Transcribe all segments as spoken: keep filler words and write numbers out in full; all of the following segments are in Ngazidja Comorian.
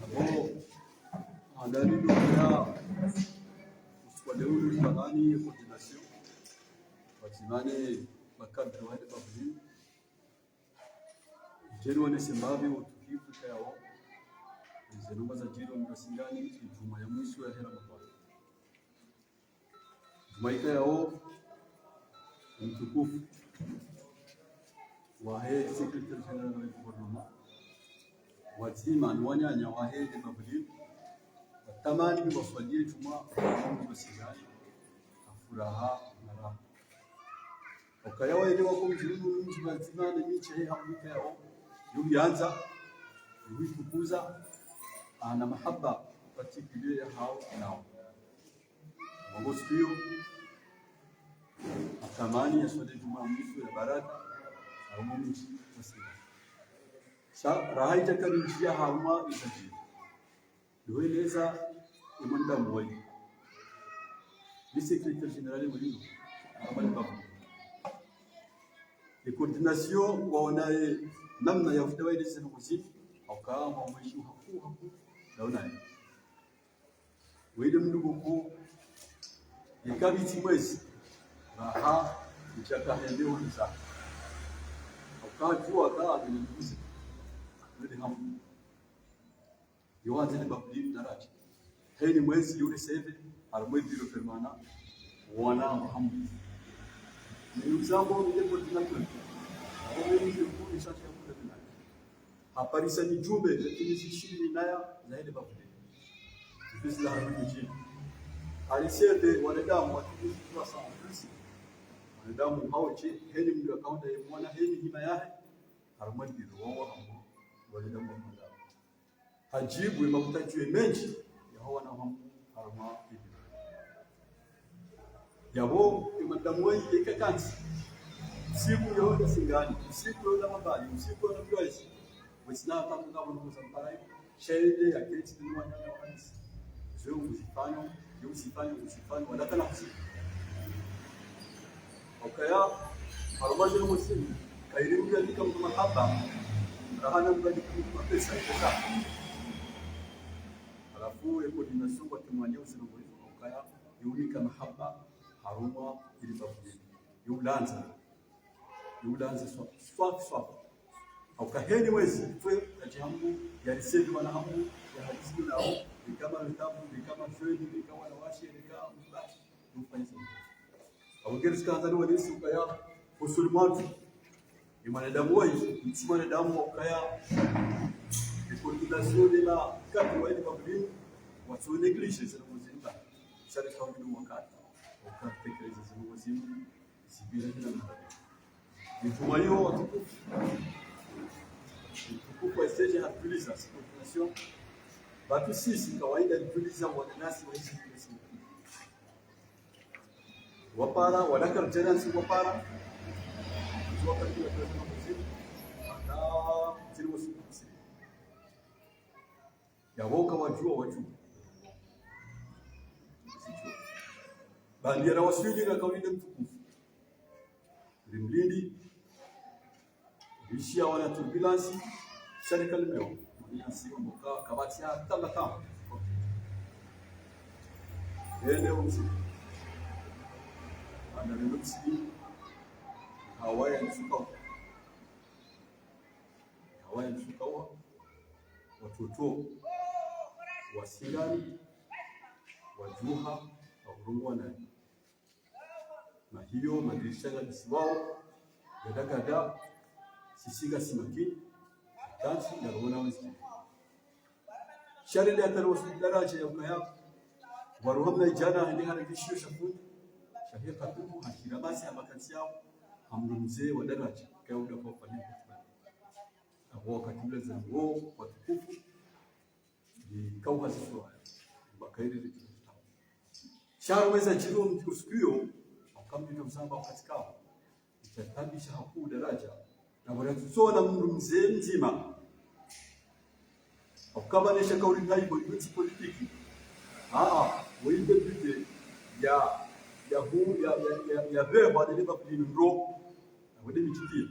Abo, andani ndugu ya, usikwale ulu tamani ya coordination. Watimane makabila wa hende babulini. Djeli wanese mbapvi utukufu kayawo. Ize numa za djeli wa mdru wa Singani, idjumwa ya mwiso ya hera mapara. Djumwa ikayawo, mtukufu. Wahe secrétaire général wa gouvernement. Wadzima ni wananya wahe hende babulini. Watamani waswaliye djumwa, wa mdru wa Singani. Afuraha, na raha. Ukaya waelewa ko mdjini munu mdji mdzima ne midji yahe hambu ikayawo, yo yandza, yo itukuza, ana mahaba particulier ya hawo nawo. Wango siku iyo, atamani yaswali djumwa mwiso ya baraka, harumwa mdji wa Singani. Sha, raha idjaka ni ndjiya harumwa iza djeli. Ndo weleza ye mwanadamu wayi. Ni secrétaire général mwenino, harumwa le babu. Ye coordination waona ye namna ya ufuta waeleze no muziki, hauka mwa mweshi haku haku, ndaona ye. Wende mdru kuku, ye kabiti mwezi, raha, idjaka hende uliza. Hauka djuwa ka, ndo muziki. Wende hamu. Yo wandze ne babulini daraja. Heni mwezi yo recevoir, harumwa bureau permanent, wana Muhammad. Ni mzambo ni coordinateur. Harumwa ni mkuu ni shati ya kule mina. Haparisa ni djumbe, lakini zishirini naya, za hende babulini. Zipesi la harumwa ni djini. Hariseve, wanadamu, watukufu kwa sawa, plus. Wanadamu hawo dje, heni mdru akaunda ye mwana, heni hima yahe, harumwa bureau wawo hambo, wanadamu wa mwanadamu. Hadjibu ye makuta djuwe mendji, ya hawo wana wa Mungu, harumwa Biblia. Yabo, ye madamu wayi, ye kakantsi. Usiku yo nda Singani, usiku yo nda Mbambani, usiku yo nda Mloezi. Wetsina hata munga munu kuza mpara yo. Shende ya keti ni wananya wa kanisa. Zo uzifanyo, yo uzifanyo, uzifanyo, wala kana kusi. Ukaya, harumwa ze muziki, kayiri mdru yanika mdru mahaba, raha na mdru yanika mdru mapesa, pesa. Halafu, ye coordination watemwanya uzirongozi, ukaya, yo unika mahaba, harumwa ili babulini. Yo ulandza. Yo ulandza swa, swa, swa. Hauka heni mwezi, fwe, kadji hambu, ya recevoir wana hambu, ya hadisi nawo, reka mavitabu, reka majeni, reka wanawashe, reka mbashi. Nufanyisa. Abo ngeri zikandza ni wanisi ukaya, kusuri mwatu. Ye mwanadamu wayi, ntsi mwanadamu ukaya, ye coordination de la quatre wayi babulini, watso négligé zina muzinga. Sha reka wangini wakati, ukatekeleza zina muzinga, zibira kila mara. Ni djumwa iyo watukufu. Mtukufu wa stage hatuliza, si coordination. Batu sisi, kawaida tuliza wananyasi wa hizi. Wapara, wala karjana si wapara. Wakati wa kazi na muziki. Hata zili wasi kusiri. Yabo ka wadjuwa, wadjuwa. Bandi ya rawaswili na kawaida mtukufu. Rimlindi. Rishiya wana turbulence, sha reka limeo. Mwananyasi wa mboka, kabati ya tamba tamba. Ende umsi. Anda neno msi. Hawa ya nsuka. Hawa ya nsuka wa. Watoto. Wa Singani. Wadjuha. Wa hurungwa nayi. Na hiyo madirisha ya disiwao, ya dagada, sisi ngasi makini, tansi ya rona wezi. Sha rende hata rosi daraja ya ukaya, waruha mna idjana, hende hara kishiyo sha fundi, sha hiyo katubu, hashira masi ya makansi yao, hamru mze wa daraja, kaya uda kwa ufanya kwa ufanya. Abo wakati ule zango, watukufu, ni kauha ziswa, bakairi zikitabu. Sha weza djiri mdru usiku iyo, wakambi na msamba wakati kawo. Itatabisha hakuu daraja, na wala tutsona mdru mze mdzima. Wakamba nesha kauli nayi bo, iyo tsi politiki. Aa, wo inde bide ya, ya hu, ya, ya, ya, ya beba, nde bapili ndro. Na wende mititi.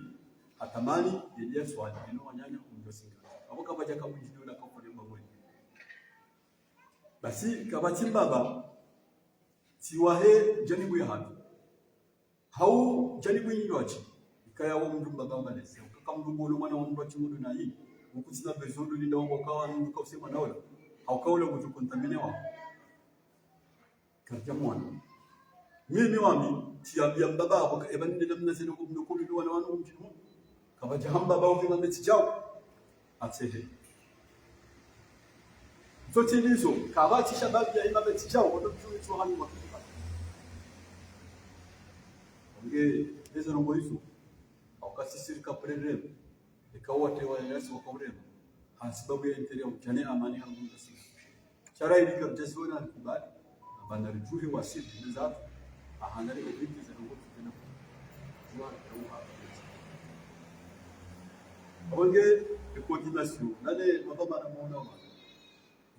Atamani, yedi ya swali, ino wananya, umjo singa. Abo kapvadja kamujidi ula kaufanya mbangweni. Basi, kapvatsi mbaba, tsi wahe janibu ya hatru. Hau janibu indji watsi, ikaya wo mndru mbaba malezi. Ukaka mndru mbono mwana wa mndru watsi mndru nayi, ukutsina besoin ndo linda wangu wakawa mndru kausema naula. Hauka ula kutu contaminer wa. Karidja mwana. Mimi wami, tsi yambia mbaba, waka eba ninde namna zeno kumnukulu wana wanu mdjini hunu. Kapvadja hamba ba uvi mame tsi djau. Atsehe. Zote ndizo, kapvatsi shababi ya imame tsi djau, wato mdjini tsi wahani wa kitu. Nge, ezo ndrongo izo, hauka sisi rika prerem, eka wate wa yasi wakaurema. Ha sababu ya intérêt ya udjane amani ha mundru sisi. Shara ili karidja siona kubali, na bana ridjuhe wasili, nizatu, ahana li obiti za ndrongo tsi tena. Jua, jua, Abonge, e coordination, nane, mababa na mwana wa.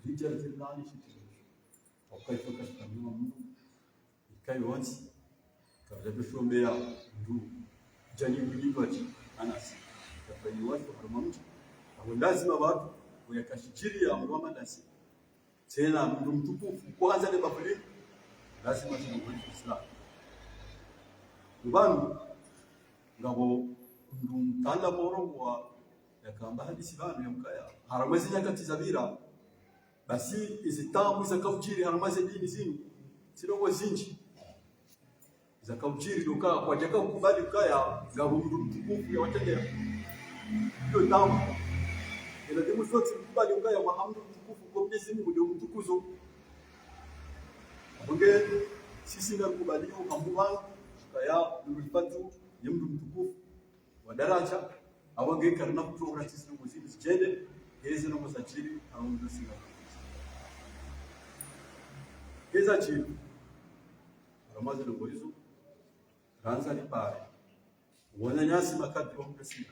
Ridja ridja nani shitiro. Hauka ifo katika mwa mndru. Ikayi wontsi, kapvadja pvesho mbeya mndru, janibu indji watsi, anasi. Kapvadja ni watu harumwa mdji. Abo lazima watu, uyakashidjiri ya mndru wa madasi. Tsena mndru mtukufu, kuhandza ne bafuli, lazima tsena mndru Islam. Ubanu, ngapvo mndru mtala morongo wa, yakamba hadisi pvanu ya mkaya. Harumwa ezi nyakati zapvira, basi, izi taabu zakaudjiri harumwa ze dini zinu, zindrongo zindji. Zakaudjiri ndo ka, kwadjaka ukubali ukaya, ngapvo mndru mtukufu ya watrendea. Iyo taabu. Ila ndimu sontsi ukubali ukaya, mwaha mndru mtukufu, kwa Mwenyezi Mungu ndio mtukuzo. Abonge, sisi ngarikubali, ukambu pvanu, ukaya, mndru lipatu, ye mndru mtukufu. Wa daraja, abo nge karina kutoa urati zindrongo zinu zidjende, ngeze ndrongo zadjiri, abo ndo singa. Ngeza djiri, harumwa ze ndrongo izo, randza lipare. Wananyasi makadiri wa mdru singa.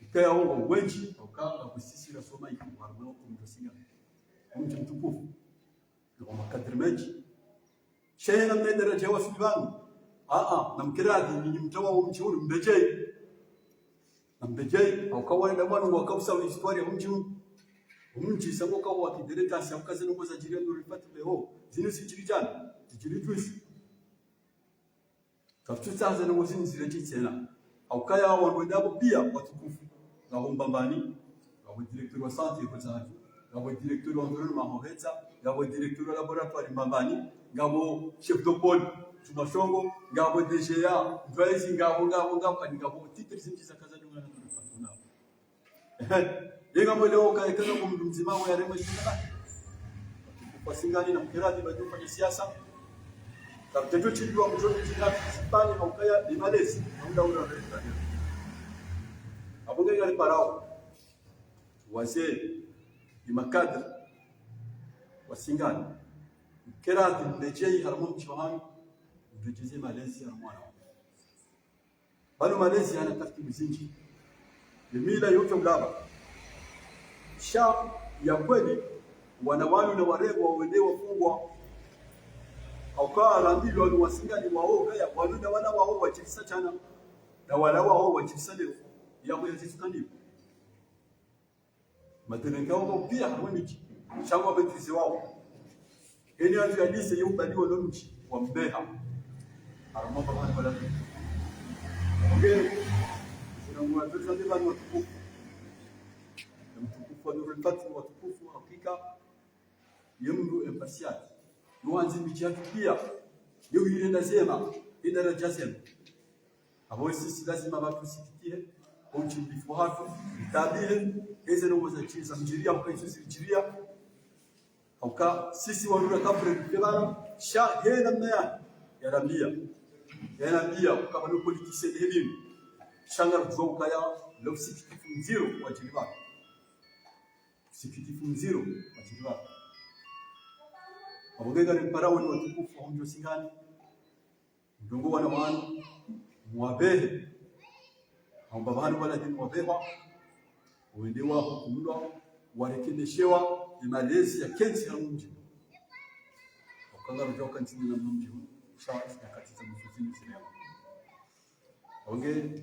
Ikaya wongo wendji, hauka ngakusisira soma iku, harumwa wo mdru singa. Mdji mtukufu. Ngapvo makadiri mendji. Shehe namna idaraja wasuli pvanu. Aa, namkiradhi, nyinyi mtawa wo mdji unu, mredjeyi. Namredjeyi, hauka wale damwanu ngwakausa histoire ya mdji unu. Mdji sango kawa kideretasi, hauka zinu ngozadjiri ya Nurul Fatih leo. Zinu zidjiri djana, zidjiri juzi. Kafutsaha ze ndrongo zinu ziredjeyi tsena. Haukaya wandru wendapvo pia watukufu. Ngapvo Mbambani, ngapvo directeur wa santé kwa zahatru, ngapvo directeur wa environnement ho Hetsa, ngapvo directeur wa laboratoire Mbambani, ngapvo chef de pôle Tuma Shongo, ngapvo D G A, Mtwaezi, ngapvo, ngapvo, ngapvo, ngapvo titres zindji zakaza dunga na Nurul Fatih. Ehe. Yenga mwelewo ka, eka ngapvo mndru mdzima we yaremwe shina. Wasingani namkiradhi badi ufanya siasa. Kapvatsi shidjuwa mdru mdzima kisipani haukaya ni malezi. Haunda ura reka. Abo nge ngariparao. Wazee, ni makadiri. Wasingani. Mkiradhi mredjeyi harumwa mdji wahanyu. Mredjeze malezi harumwa wana. Pvanu malezi yana taratibu zindji. Ni mila yontsi ulaba. Sha ya kweli, wana wanu na warengwa wende wafungwa. Hauka rambilwa ni Wasingani wao, kaya wanu na wana wao wadjirisa djana. Na wala wao wadjirisa leo. Ya kweli zitsukaniwa. Matenenga wao pia harumwa midji. Sha ngwa maîtrisé wao. Eni wandru ya lycée yo ubaliwa no mdji wa Mbeha. Harumwa pvahanu pvala. Nge, zina mwa zeza nde pvanu watukufu. Mtukufu wa Nurul Fatih watukufu, hakika. Ye mndru impartial. Yo wandzi midji yatru pia. Yo yirenda zema. Idaraja zema. Abo sisi lazima pvatru sikitihe, o mdjimlifu hatru, itabihe, eze ndrongo zadjiri, zamdjiriya, mkaiso zidjiriya. Hauka, sisi wandru ya kabure kutebana, sha he namna ya, ya nambiya. Ya nambiya, ukaba no politicien de helimu. Sha ngarudjuwa ukaya, lo usikitifu ndziro wadjiri pvanu. Usikitifu ndziro wadjiri pvanu. Abo nge ngariparao ni watukufu, wa mdji wa Singani. Ndrongo wana wanu, mwabehe. Hamba pvahanu pvala dini mwabehwa, wende wahukumulwa, warekebeshewa, ni malezi ya kentsi ya mdji. Wakanga rudja wakantsi na mdji, sha nyakati za mdji zinu zileo. Onge,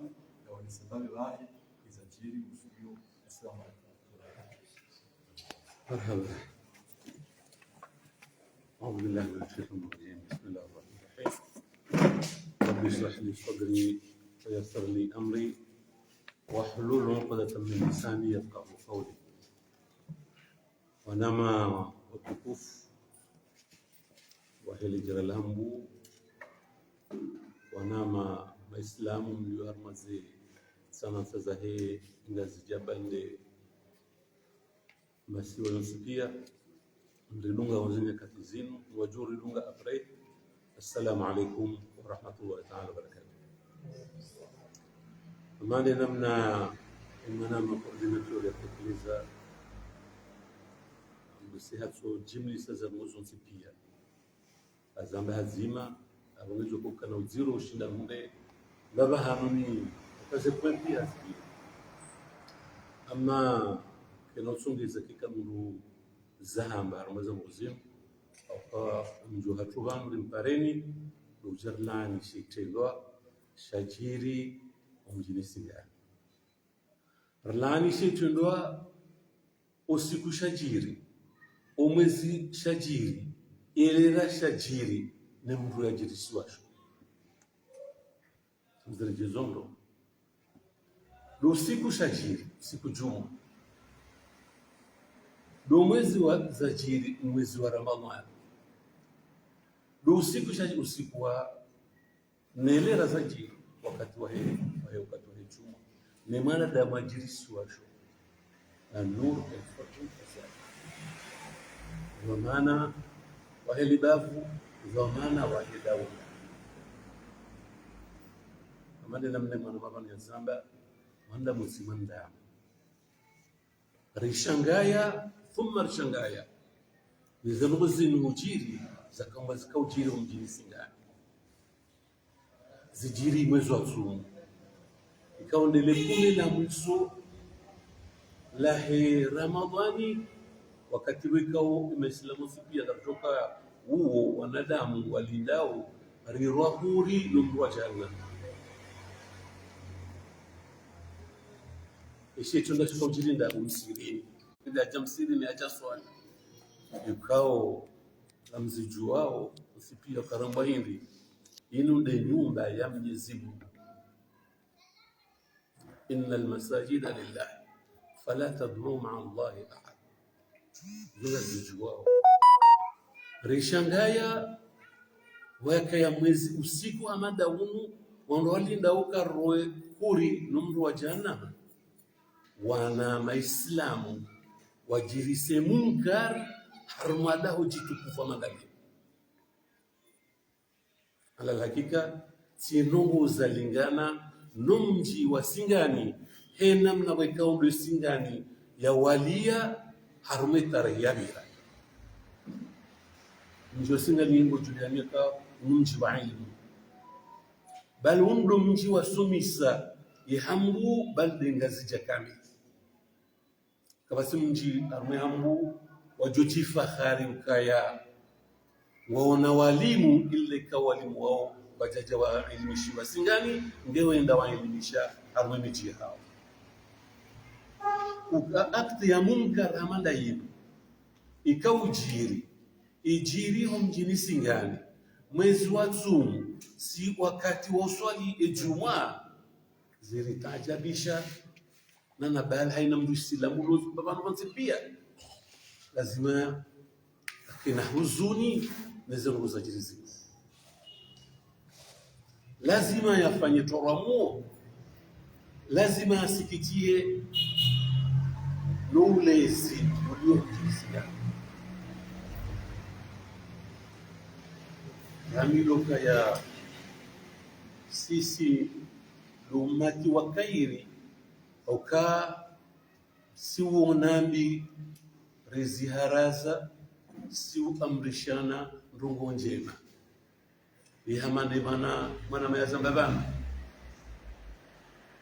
Islamu, ya wone sababu wahe, iza jiri usiku yo. Assalamu alaikum. مرحبا. أعوذ بالله من الشيطان الرجيم. بسم الله الرحمن الرحيم. رب اشرح لي صدري ويسر لي أمري واحلل عقدة من لساني يفقهوا قولي. Wananya watukufu, wahe le djera la Hambu, wananya maislamu mlio harumwa ze sansa zahe Ngazidja Bande, masiwa yontsi pia, mridungao ze nyakati zinu, wadjo ridunga après. Assalamu alaikum wa rahmatullahi ta'ala wa barakatuh. Amani namna imana ma coordinateur ya tekeleza, mbusi hatso jimlisa za mozo ntsi pia. Azamba hazima, abongezo kokana udziro ushinda mbe, baba hanuni, kaze kwempi haziki. Ama kena utsongeza kika mdru zahamba, harumwa za muzim, aka mdjo hatru pvanu rimpareni, ndo udja rilani shitrendwa shajiri omdjini Singani. Rilani shitrendwa usiku shajiri, omwezi shajiri, elera shajiri, ne mdru yajirisiwa sho. Mzere jezondro. Ndo usiku shajiri, usiku djumwa. Ndo mwezi wa zajiri, mwezi wa Ramadhani. Ndo usiku shajiri, usiku wa nelera zajiri, wakati wahe, wahe wakati wahe djumwa. Ne mwanadamu ajirisiwa sho. An-nur al-farj al-fasad. Dhwamana wahe libavu, dhwamana wahe daula. Amani namna mwana mapvanu yazamba, mwanadamu tsi mwanadamu. Rishangaya, thumma rishangaya. Nizo ndrongoo zinu ujiri, zakamba zika ujiri omdjini Singani. Zijiri mwezi wa tsumu. Ikao ndele kume la mwiso lahe Ramadhani, wakati wekao maislamu wontsi pia karidjoka uwo wanadamu walindao rirwa huri no mdru wa djana. Eshe tunda shika ujiri nda umsirini. Nda aja msirini aja swali. Ikao namzijuao, wontsi pia karamba hindri. Inu nde nyumba ya Mwenyezi Mungu. إن المساجد لله فلا تدعوا مع الله أحدا. Zula zijuwao. Rishangaya, wakaya mwezi usiku hama nda unu, wandru walinda ukaroe huri no mdru wa djana. Wana maislamu, wajirise munkar, harumwa daho djitukufu hama nda linu. Ala hakika, tsi ndrongoo zalingana no mdji wa Singani, he namna wekao ndo Singani yawaliya harumwa tarehi ya pvira. Mdji wa Singani ngodjo uliya miaka, unu mdji wa ilmu. Bali unu ndo mdji wasomesa ye Hambu, bali nde Ngazidja kamili. Kapvatsi mdji harumwa ye Hambu wadjo djifahari ukaya Ngwaona walimu, ile ka walimu wao, wadjadja waelimishiwa Singani, nge wenda waelimisha harumwa midji yahawo. Uka akti ya munkar hama nda yinu, ika udjiri, idjiri ho mdjini Singani, mwezi wa tsumu, tsi wakati wa uswali edjumwa, ziritaajabisha, na na bali haina mndru isilamu lozi, ba pvanu pvontsi pia. Lazima yakena huzuni, neze ndrongoo zadjiri zinu. Lazima yafanye twarwamuo. Lazima yasikitiye no ulezi ulio mdjini Singani. Nami lo kaya sisi lumati wa kairi, uka si uona mbi, riziharaza, si uamrishana ndrongoo ndjema. Ye hama nde mana mwana mayazamba pvanu,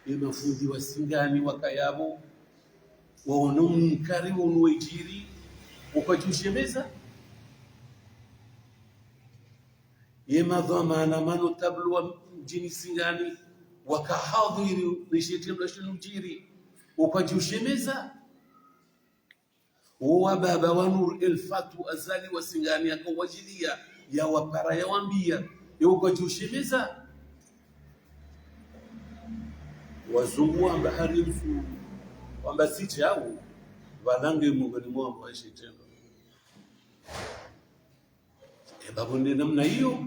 ye mafundi wa Singani wakaya pvo, waono munkari wonu wadjiri, wakadjushemeza. Ye madhwamana, manotablu wa mdjini Singani, wakahadhiri ne shitrendwa shinu djiri, wakadjushemeza. Wo wababa wa Nur El Fatu Azali wa Singani, yaka wadjiliya, yawapara, yawambia, ye wakadjushemeza. Wazungu wamba hari msu, wamba tsi djau, pvanu nge mungoni mwa wamba wa shitrendwa. Eba pvo nde namna iyo,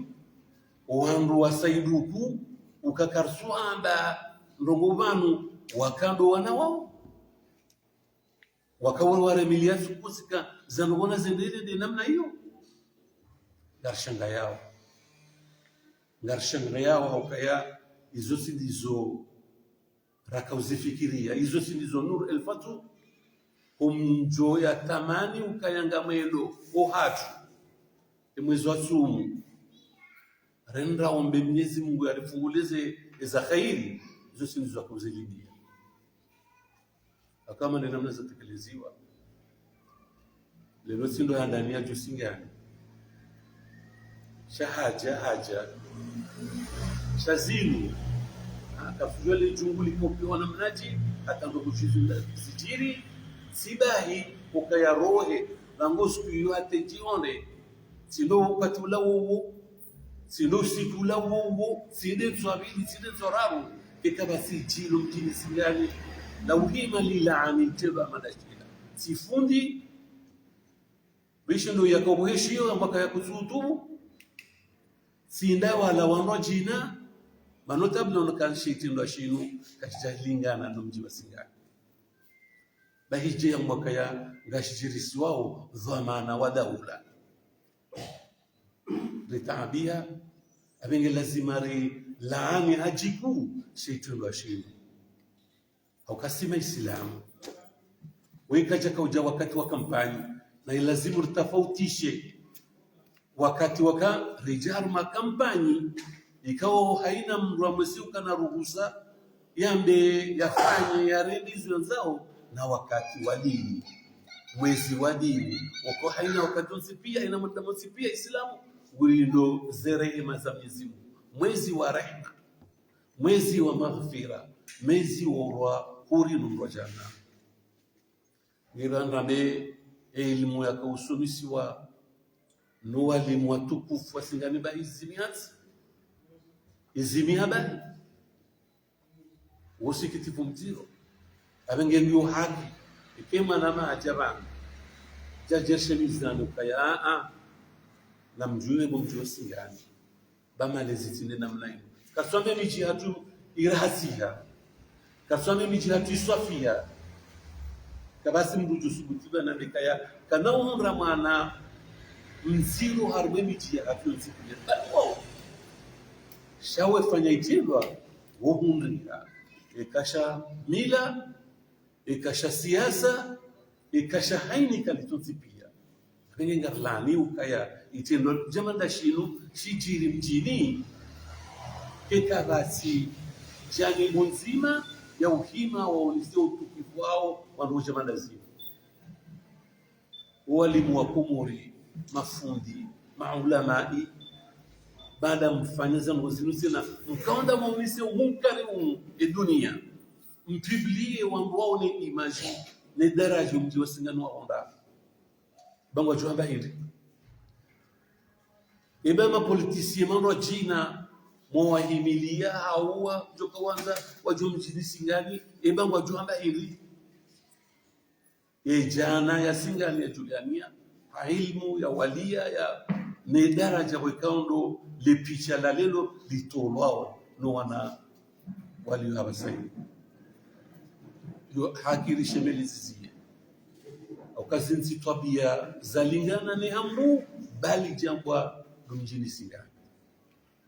owandru wasaiduku, uka kartsu amba ndrongoo pvanu, waka ndo wana wao. Waka wao waremiliya suku zika, zanu wona zendele nde namna iyo. Ngarishangayao. Ngarishangayao, ha ukaya izo tsi ndizo raka uzifikiriya, izo tsi ndizo Nur El Fatu, omdjo yatamani ukaya ngamwendo ohatru, emwezi wa tsumu. Rende raombe Mnyezi Mungu yarifunguleze eza kheri, izo tsi ndizo raka uzilidiya. Hama nde namna zatekeleziwa. Leo tsi ndo handani yadjo Singani. Sha hadja, hadja. Sha zinu. Ha, kafujwa le djungu likopiwa na mnadji, hata ndo kuchizu nda zidjiri, tsi bahi, ukaya rohe, rangu siku iyo hata djionde. Tsi ndo wakati ula wowo, tsi ndo usiku ula wowo, tsi nde ntsu ya pvili, tsi nde ntsu ya raru, keka pvatsi djilo mdjini Singani, la uhima lilaani teba mandashila. Tsi fundi, bisho ndo yaka ubuheshiyo, ya mwaka ya kutsutubu, tsi nda wala wandru djina, manotablu wanu kan shitrendwa shinu, kashidjalingana no mdji wa Singani. Bahi dje ya mwaka ya ngashidjirisiwao dhwamana wa daula. Ritaabiha, apvo nge lazima rilaani hadjiku shitrendwa shinu. Hauka si maisilamu. Weka djaka udja wakati wa kampanyi, na ilazimu ritafautishe. Wakati waka ridja harumwa kampanyi, ikao haina mndru amwesi ukana ruhusa, yambe, yafanye, yarende izo yandzao, na wakati wa dini, mwezi wa dini, wako haina wakati wontsi pia, haina muda wontsi pia, Isilamu, ngulindao ze rehema za Mnyezi Mungu. Mwezi wa rehema, mwezi wa maghfira, mwezi wa urwa huri no mrwa djana. Ngira ndambe elimu yaka usomesiwa no walimu watukufu wa Singani bahi izimi hatsi. Izimi ha bahi. Wo usikitifu mdziro. Apvo nge ndiyo haki. Ike mwana ma hadja pvanu. Djadjereshe mizani ukaya, a, a. Na mdjuwe bo mdji wa Singani. Ba malezi tsi nde namna inu. Katsu amba emidji yahatru irahasiha. Katsu amba emidji yahatru iswafiha. Kapvatsi mndru djo subuti pvanu nambe kaya, kana uhundra mwana mdziro harumwa emidji yahatru yontsi pia. Bali wao. Sha we fanya itrendwa, wo hundriha. Eka sha mila, eka sha siasa, eka sha haina kalite yontsi pia. Apvo nge ngarilaani ukaya itrendwa djamanda shinu shidjiri mdjini, keka pvatsi janibu ndzima ya uhima waonese utukufu wao wandru djamanda zinu. Walimu wa Komori, mafundi, maulamai, baada mfanya zandru zinu tsena, mkaonda mwaonese umunkari unu ye dunia. Mpublie wandru waone image, ne daraja mdji wa Singani wahundra. Ba ngwadjo hamba hindri? Eba mapolitisiye mandru wadjina, mwawahimilia hauwa, mdjoka wandza, wadjo mdjini Singani, eba ngwadjo hamba hindri? Ye djana ya Singani ya djuliania, ha ilmu ya walia ya, ne daraja wekao ndo le picha la leo litolwao no wana walio hapvasa inu. Yo haki rishemeleze ziye. Au kazi ntsi twabia zalingana ne hamu, bali djambwa ndo mdjini Singani.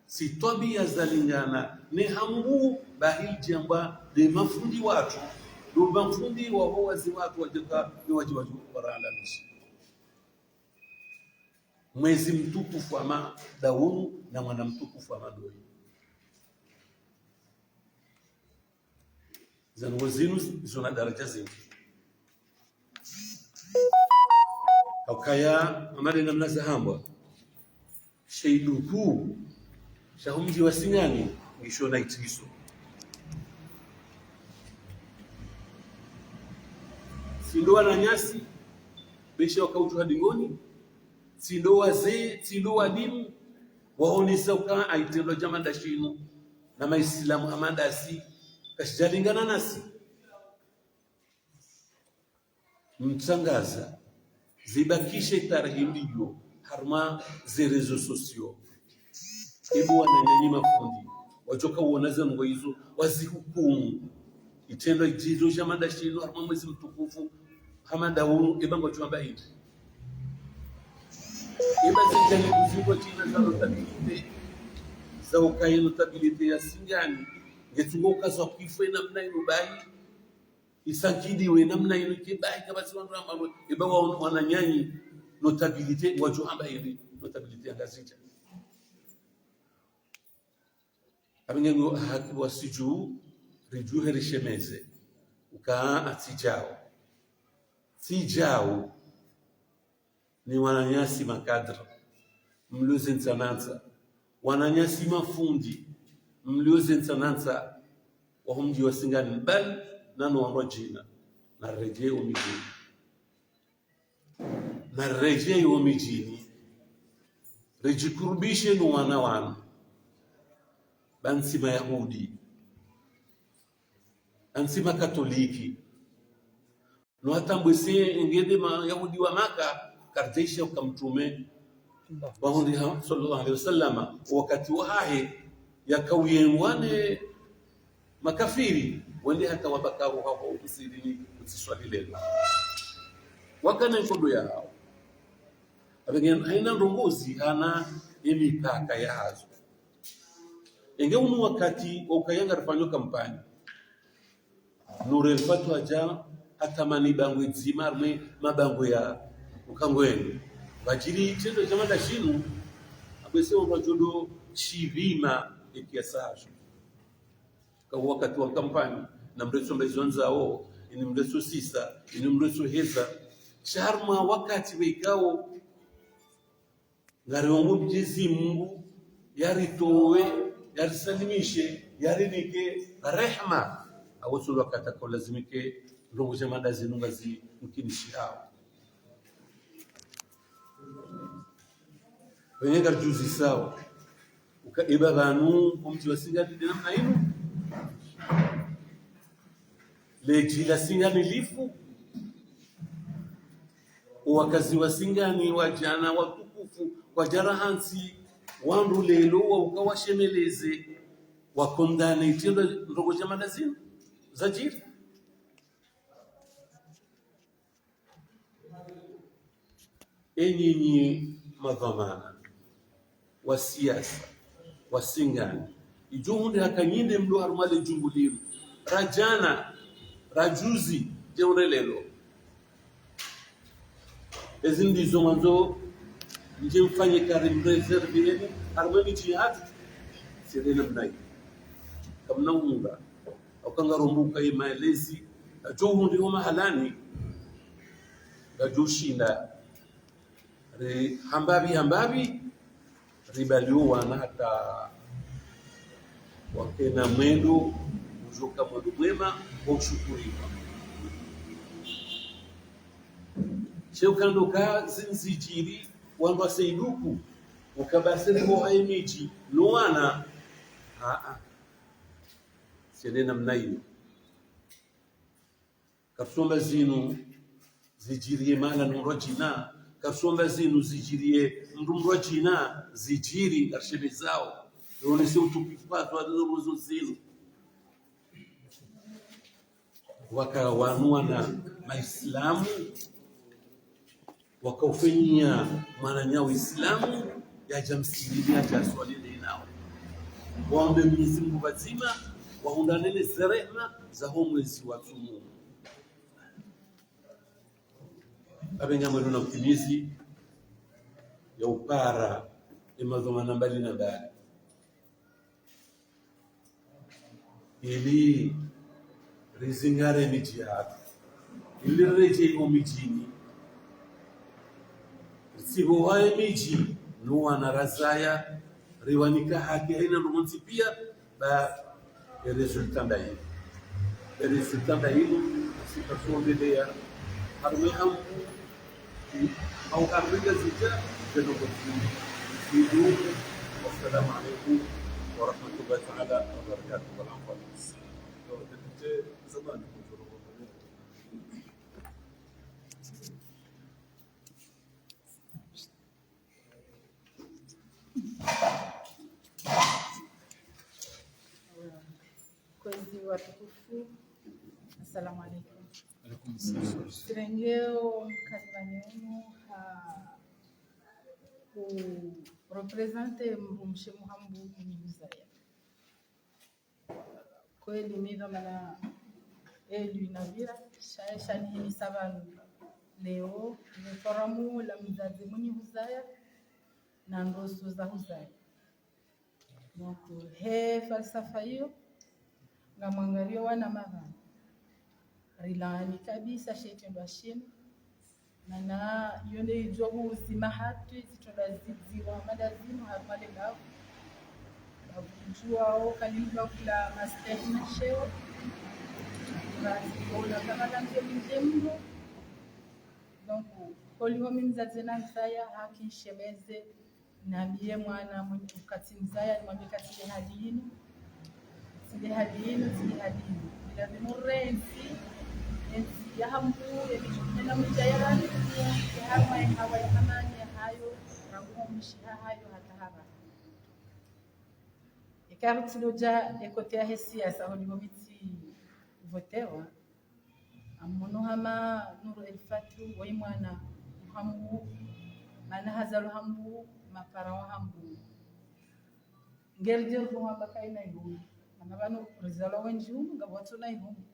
Tsi twabia zalingana ne hamu, bahi djambwa nde mafundi watru, ndo mafundi waho wazee watru wadjeka, ne wadji wadji warandamishi. Mwezi mtukufu hama nda unu na mwana mtukufu hama ndoyi. Zandru zinu zina daraja zindji. Haukaya, hama nde namna zahambwa, she iduku shaho mdji wa Singani ngisho na itriso. Tsi ndo wananyasi, be she wakaudjuha dingoni, tsi ndo wazee, tsi ndo walimu, waonesa uka ye itrendwa dja hama nda shinu, na maisilamu hama ndasi, kashidjalingana nasi. Mtrangaza, zibakishe tarehi mbiyo, harumwa ze réseaux sociaux. Ebo wananyanyi mafundi, wadjoka uona zandru izo, wazihukumu. Itrendwa djidjo dja hama nda shinu, harumwa mwezi mtukufu, hama nda unu, eba ngwadjo hamba hindri? Eba zidjani kuzingwa djina za notabilité, za ukaya notabilité ya Singani, ngetsungo ukazwa kwifwe namna inu bahi, isakidiwe namna inu ke bahi kapvatsi wandru hamba ndo, eba wa wananyanyi notabilité, wadjo hamba hindri notabilité ya Ngazidja? Apvo nge ngo haki wasidju, ridjuhe rishemeze. Uka atsi djao. Tsi djao. Ni wananyasi makadre, mlio ze ntsanantsa. Wananyasi mafundi, mlio ze ntsanantsa. Waho mdji wa Singani, bali nano wandru wadjina. Naredjei wo midjini. Naredjei wo midjini. Ridjikurubishe no wana wanu. Ba ntsi Mayahudi. Ba ntsi Makatoliki. No hata mbwese ngende Mayahudi wa Maka, karidjaisha uka Mtrume, wahundriha, swallallahu alayhi wa sallama, wakati wahahe, yaka uyengwa ne makafiri, wende hata wabaka roho ho msirini, utsiswali lelo. Wakana nkodo yahawo. Apvo nge haina ndrongoo zihana ye mipaka yahazo. Enge unu wakati wa ukaya ngarifanyo kampanyi. Nour El Fath hadja hatamani bangwe dzima harumwa mabangwe ya ukaya ngwenu. Pvadjiri itrendwa dja hama nda shinu, apvwese wandru wadjo ndo shipvima ye kiasi hasho. Ka wakati wa kampanyi, na mretso mba izo ndzao, ini mretso sisa, ini mretso heza. Sha harumwa wakati wekao, ngariombo Mwenyezi Mungu, yaritowe, yarisalimishe, yarinike rehma. Awo tsi ndo wakati ka ulazimike, ndrongoo dja hama nda zinu ngazimkinishihawo. Wenye ngaridjuzisawo. Uka eba pvanu, omdji wa Singani nde namna inu. Ledji la Singani lifu. Owakazi wa Singani, wadjana watukufu, wadjara hantsi, wandru lelo, wa uka washemeleze, wakondane itrendwa ndrongoo dja hama nda zinu zadjiri. Enyi nyi madhwamana, wa siasa, wa Singani, idjo hundre haka nyi nde mlo harumwa le djumba linu, ra djana, ra juzi, dje ure lelo. Ezi ndizo mwandzo ndje mfanye kari mreserve yenu, harumwa midji yahatru, sirena mnayi. Kamna unga. Uka ngarombo uka ye maelezi, ngadjo hundri ho mahalani, ngadjo shinda. Re hambapvi, hambapvi, Zibaliwa wana hata wakena mwendo, ujoka mwendo mwema, wa ushukuriwa. She ukando ka zinu zidjiri, wandru wasaiduku, ukabasele ho emidji, no wana. Aa. Sende namna iyo. Karisomba zinu zidjiriye mwana no mdru djina. Karisomba zinu zidjiriye mdru mdru djina, zidjiri ngarishemezao. Yonese utukufu wa zinu. Waka wanu wana maislamu, waka ufanyia mwananya wa islamu, yadja msikitini, yadja swali nao. Waombe Mwenyezi Mungu pvadzima, wahundrane ne ze rehema za ho mwezi wa tsumu. Apvo ngamwendo na utimizi ya upara emadhwamana mbali na mbali. Ili rizingare midji yatru. Ili riredjei ho midjini. Risibu waye midji, no wana razaya, riwanika haki haina ndrongoo ntsi pia, ba e résultat nda inu. E résultat nda inu, si karisondelea, harumwa hambu, au harumwa zidja, zeno kotini. Sidu, wassalamu alaikum warahmatullahi taala wabarakatuh. Wala mfano. Kwezi watukufu, assalamu alaikum. Alaikum salam. Sirengeo mkalimani unu ha u représenter mdrumshe Muhambu mwenye huzaya. Kweli mi dhwamana elu inavira, sha, sha nihimisa pvanu leo, ne forum la mdzadze mwenye huzaya, na ndroso za huzaya. Donc, he falsafa iyo, ngamwangario wana mavana. Rilaani kabisa she itrendwa shinu. Mana iyo nde idjo huzima hatru izitrendwa zidziwa hama nda zinu harumwa le bavu. Bavu djuwao kalinu bavu la mastehi na sheo. Basi, ola kama la mdje mdje mno. Donc, holiho mi mdzadze na mzaya haki nishemeze. Nami ye mwana mwenye ukati mzaya, nimwambie ka tsi nde hali inu. Tsi nde hali inu, tsi nde hali inu. Ila ni murentsi, entsi ya Hambu, ya mijumena mujayani, ya harumwa ya hawa ya amani ya hayo, rangu mshiha hayo hata haba. Eka rutsi lodja, e côté ya he siasa, holiho mi tsi votewa. Amono hama Nour El Fath, waye mwana Hambu, mana hazalwa Hambu, mapara wa Hambu. Ngeri djeri hwamba kaina ihumi. Mana pvanu rizalwa wendji hunu, ngapvo watsuna ihumi.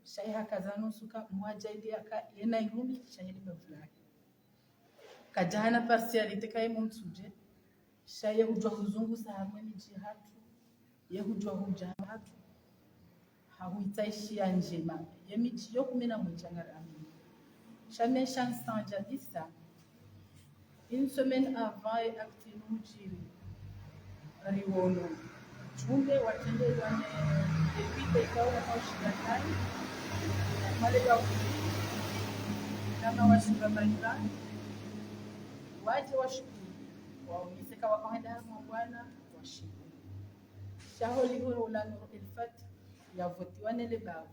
Sha ye hakaza nusu ka, mwadja ili yaka, yena ihumi, sha ye libavu lahe. Kadjahana partialité kaye mumtsudje. Sha ye hudjuwa huzungusa harumwa emidji hatru. Ye hudjuwa hudja hatru. Hahuitsaishia ndjema. Ye midji yo kume na mwedja ngari amini. Sha me sha nsandja disa. Une semaine avant ye acte inu udjiri. Riwono. Djumbe watrendelwa ne député ikao na maushindakani. Wale wa kuli. Kama washinda mbalimbali. Wadje washukuru. Waonese ka wako henda harumwa bwana, washukuru. Sha holiho ula Nour El Fath, yavotiwa ne le bavu.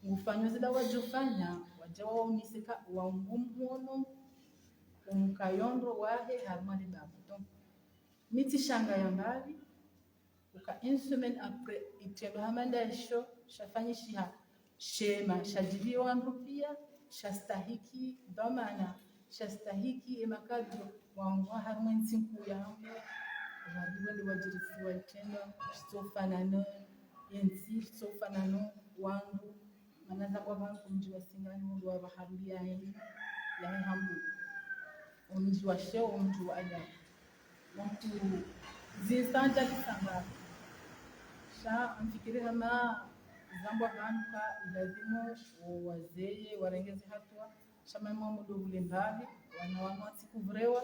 Ngufanyo zila wadjofanya, wadja waonese ka waungu mhono, umkayo ndro wahe harumwa le bavu. Donc, mi tsi shangaya mbali, uka une semaine après, itrendwa hama nda isho, shafanyishiha, shema, shadjiliwa ndru pia, shastahiki, dhwamana, shastahiki, emakabila, waungwa harumwa entsi nkuu ya Hambu, waribu nde wadjirisiwa itrendwa, shitsofanano, entsi, shitsofanano, wandru, mana zangwa pvanu mdji wa Singani, wandru wa pvaharuli ya heni, ya Hambu. Omdji wa sheo, omdji wa ajabu. Donc, zinsandja zisanga. Sha, ngamfikiri hama, zambwa pvanu ka, ilazimu, wazee, warenge ze hatuwa, sha mama mudo hule mbali, wana wanu watsi kuvrewa,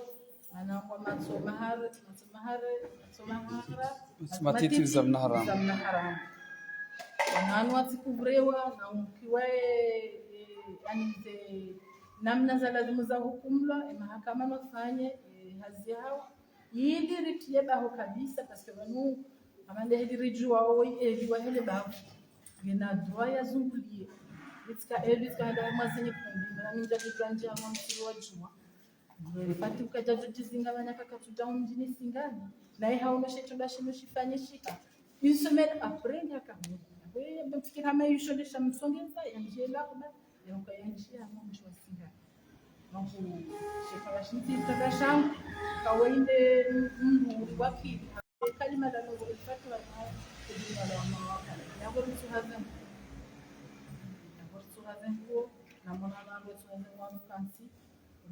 Mana ngwa matso mahara, matso mahara, matso mahara, matiti za mna haramu. Za mna haramu. Nanu watsi kuvrewa, na ukiwa, eh, eh, yani ze namna za lazimu za hukumlwa, eh, mahakama mafanye, eh, hazi yahawo. Ili ritiye baho kabisa, parce que pvanu, amande heli ridjuwa, oyi, eh, liwa hele baho. Ngena droit ya zunguliye. Itsika, eh, itsika henda mwa zenye kumbi, mana mindja kudjwa ndjia mwa msiri wa djumwa. Ngeri fati ukadja djodjizinga mana kakatudja umdjini Singani. Naye haono she tondra shinu shifanyishiha. Une semaine après, ngaka. Awe, mfikira hama yusho ndesha msongeza, yandjie lahuba, yauka yandjia mwa mdji wa Singani. Donc, she tondra shinu tsi tondra shangu, kawainde mdru wakili. Kalima la nongo ilifatu wa ma, kalima la ma wakala. Nako ritsuhaze nkuo. Nako ritsuhaze nkuo, na mwana nako ritsuhaze nkuo mkansi.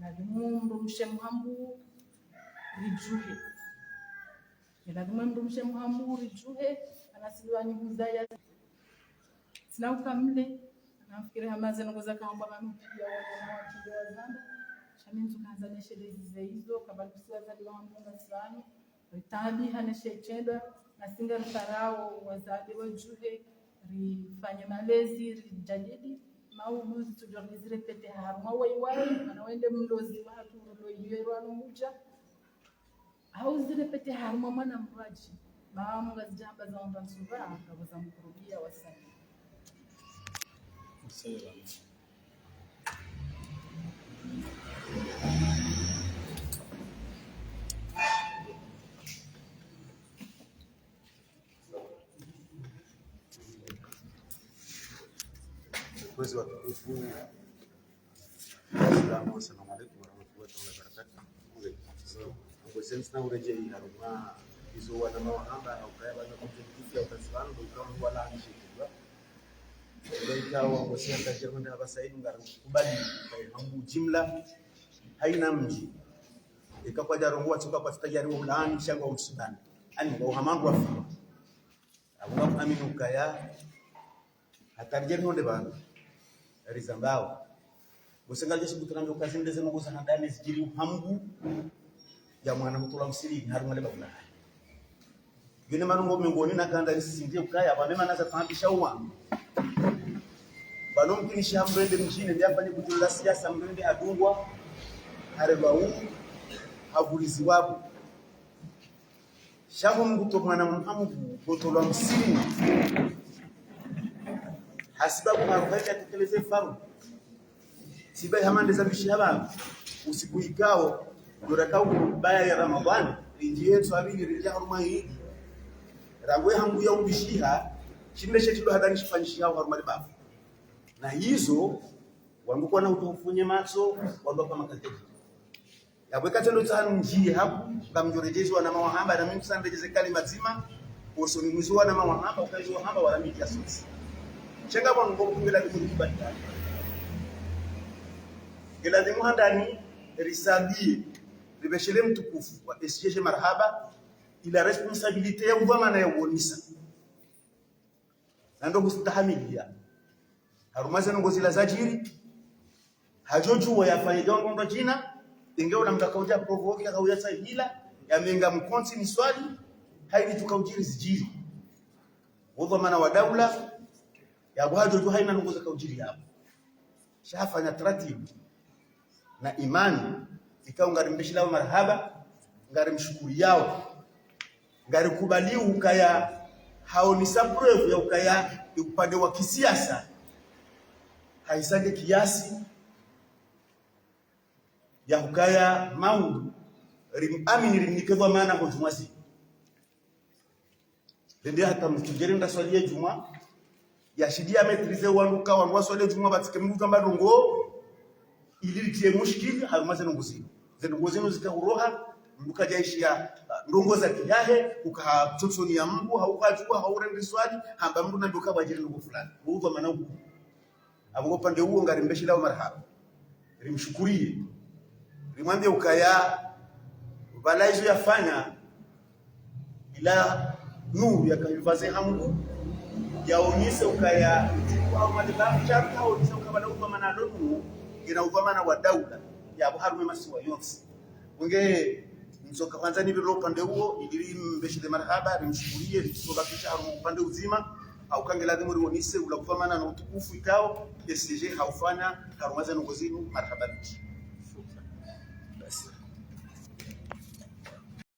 Ladhimu mdrumshe mhambu ridjuhe. Ladhimu mdrumshe mhambu ridjuhe, anasiliwa ni huzaya. Tsina ukamle, nafikiri hama ze nongo za kamba manu piya wana na watu wa zamba. Sha mi ntsu kandza neshelezi ze izo, kabla kusiwa zaliwa mdru nga sivanu. Ritabiha ne she tendwa, na si ngariparao wazade wadjuhe, rifanye malezi, rijadidi, maudu zitsudjuwa rizirepete harumwa wayi wayi, mana wende mlozi wahatru ulo iwerwa no mudja. Hau zirepete harumwa mwana mdru wadji, ba mungazidjamba za wamba nsuba, ngapvo za mkurubia wasani. Kwezi watukufu, Waislamu, assalamu alaikum warahmatullahi taala wabarakatuh. Ngwe sensi na uredjei harumwa izo wanama wahamba, haukaya wana objectif ya ukazi wanu, ndo ikao ndo wala anishikilwa. Ndo ikao ngwe sensi na jerunda haba sainu ngari kubali, kaya hambu jimla, haina mdji. Ika kwadja rongowa tsuka kwatsu tayari wa ulaani, sha ngwa usudani. Ani ngwa uhamangu wafiwa. Abu ngam amini ukaya, hata ridjeri honde pvanu. Rizambao. Ngose ngalidjo subutu nambe uka zinde ze nongo za handani zidjiri uhambu ya mwana hutolwa msirini, harumwa le bavu la hahe. Yone manongo mengoni na kanda nisisindie ukaya, pvanu mana za tambisha uwa. Pvanu mkinisha mrende mdjini, nde afanye kutula siasa mrende adungwa, harelwa u, havuliziwa bu. Sha pvo mngu to mwana mhambu, kutolwa msirini. Hasibabu haruka yatekeleze faru. Siba hamande za mbishi haba, usiku ikao, ndo rakao baya ya Ramadhani, rindjie swabili, rindjie harumwa idi. Rangwe hambu ya umbishiha, shinde she tsi ndo hadhani shifanyishiha harumwa le bavu. Na hizo, wangu kwana utufunye matso, wangu kwa makateki. Yapvo eka tsendo tsanu ndjie haku, ngamdjoredjezi wanama wahamba, na mi ntsu ndredjeze kalima dzima, oso ni mwizi wanama wahamba, uka izo wahamba, wala mi ndjia sotsi. Sha ngapvo nongo kungela ni mwizi badala. Ngela ni muhandani, risambie, ribeshele mtukufu, wa S G G marahaba, ila responsabilité ya udhwamana ya uonisa. Na ndo kustahamiliya. Harumwa ze nongo zila zadjiri, hadjodjuwa yafanye djongo ndo djina, inge ula mdru akaudja provoke, akaudja sahila, ya menga mkontsi ni swali, haini tsuka udjiri zidjiri. Udhwamana wa daula, yapvo hadjodjuwa haina nongo zaka udjiri yapvo. Sha hafanya taratibu. Na imani, ikao ngarimbeshilao marahaba, ngarimshukuriyao, ngarikubaliu ukaya haonisa preuve ya ukaya upande wa kisiasa, haisake kiasi, ya ukaya maudu, rim-, amini rimnike dhwamana ho djumwa zi. Rende hata mdru djeri nda swali ye djumwa, yashindi ya maîtriser wandru ka wandru waswali ye djumwa, batsike mdru kamba ndrongo, ili ritiye mushkili, harumwa ze nongo zinu. Ze nongo zinu zika uroha, mdru kadjaishiya, ah, ndrongo za kiyahe, uka ha tsotsoni ya mdru, hauka djuwa, haurende swali, hamba mdru nambe uka wadjiri ndrongo fulani. Udhwamana uku. Apvo ngo upande uwo ngarimbeshilao marahaba. Rimshukuriye. Rimwambiye ukaya, pvala izo yafanya, ila nuru yakayuvaze ha Mngu, yaonise ukaya, kwa mali ba mshaka, yaonise ukaya pvala udhwamana lo nuru, ngena udhwamana wa daula, yapvo harumwa ye masiwa yontsi. Unge, Ndzo ka kwanza nipvire upande uwo, ili mpveshele marahaba, rimshukuriye, ritsobakisha harumwa upande uzima, hauka nge ladhimu riwonese ula upvamana no utukufu ikao, S D G haufanya, harumwa ze ndrongoo zinu, marahaba mingi.